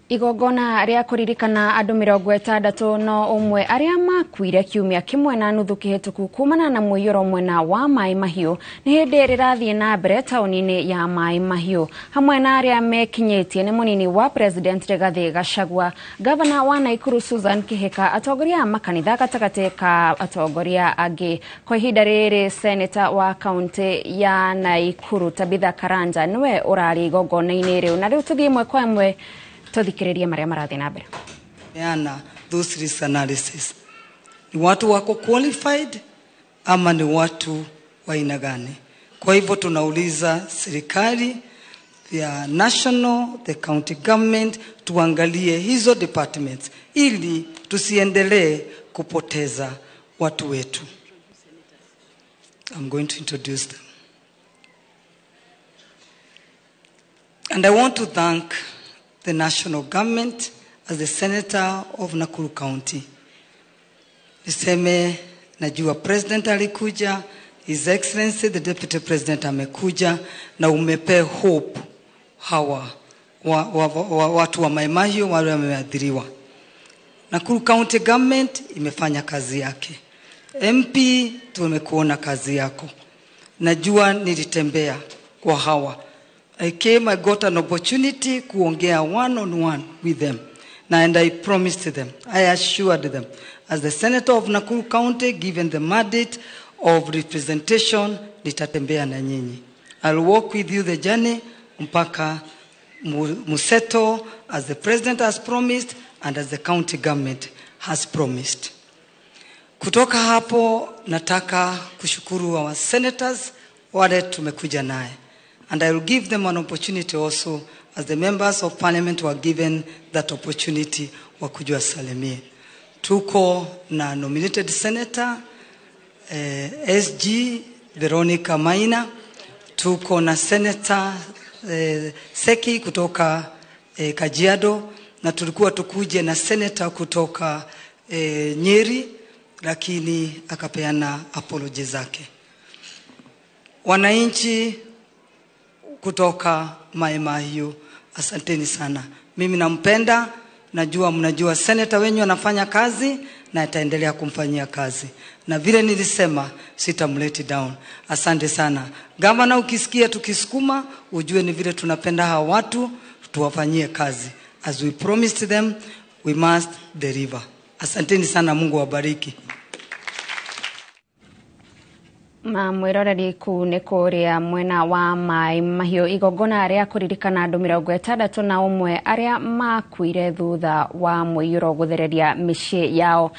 Igongona rĩa kũririkana andũ 61 arĩa makuire kiumia kĩmwe na nuthu kĩhĩtũku kumana na mũiyũro mwena wa Maĩ Mahiũ nĩ hĩndĩ rĩrathiĩ na mbere taũni-inĩ ya Maĩ Mahiũ. Hamwe na arĩa mekinyĩtie nĩ mũnini wa President Rigathĩ Gachagua, Gavana wa Nakuru Susan Kihika, atongoria a makanitha gatagatĩ ka atongoria angĩ. Kwa ihinda rĩrĩ Senator wa kaunti ya Nakuru Tabitha Karanja nĩwe ũrarĩ igongona-inĩ rĩu, na rĩu tũthiĩ ĩmwe kwa ĩmwe tuthikiririe maria marathi na mbere. Peana those risk analysis. Ni watu wako qualified ama ni watu wa aina gani? Kwa hivyo tunauliza serikali ya national, the county government, tuangalie hizo departments ili tusiendelee kupoteza watu wetu. I'm going to introduce them. And I want to thank the national government as the senator of Nakuru County. Niseme najua president alikuja, His Excellency the Deputy President amekuja, na umepe hope hawa watu wa Mai Mahiu wale wameathiriwa. Nakuru County Government imefanya kazi yake. MP tumekuona kazi yako. Najua nilitembea kwa hawa. I came, I got an opportunity kuongea one on one with them. And I promised them, I assured them, as the senator of Nakuru County, given the mandate of representation, nitatembea na nyinyi. I'll walk with you the journey mpaka museto, as the president has promised and as the county government has promised. Kutoka hapo nataka kushukuru our senators wale tumekuja naye. And I will give them an opportunity also, as the members of parliament were given that opportunity wakujua salimie. Tuko na nominated senator SG Veronica Maina, tuko na senator Seki kutoka Kajiado, na tulikuwa tukuje na senator kutoka Nyeri, lakini akapeana apology zake. Wananchi kutoka Mai Mahiu, asanteni sana. Mimi nampenda, najua mnajua senator wenyu anafanya kazi na ataendelea kumfanyia kazi. Na vile nilisema sitamleti down. Asante sana. Gavana, ukisikia tukisukuma ujue ni vile tunapenda hawa watu, tuwafanyie kazi. As we promised them, we must deliver. Asanteni sana, Mungu awabariki. Ma mwiroreri ku nĩ kũrĩa mwena wa Maĩ Mahiũ igongona rĩa kũririkana andũ 61 arĩa makuire thutha wa mũiyũro gũthereria mĩciĩ yao.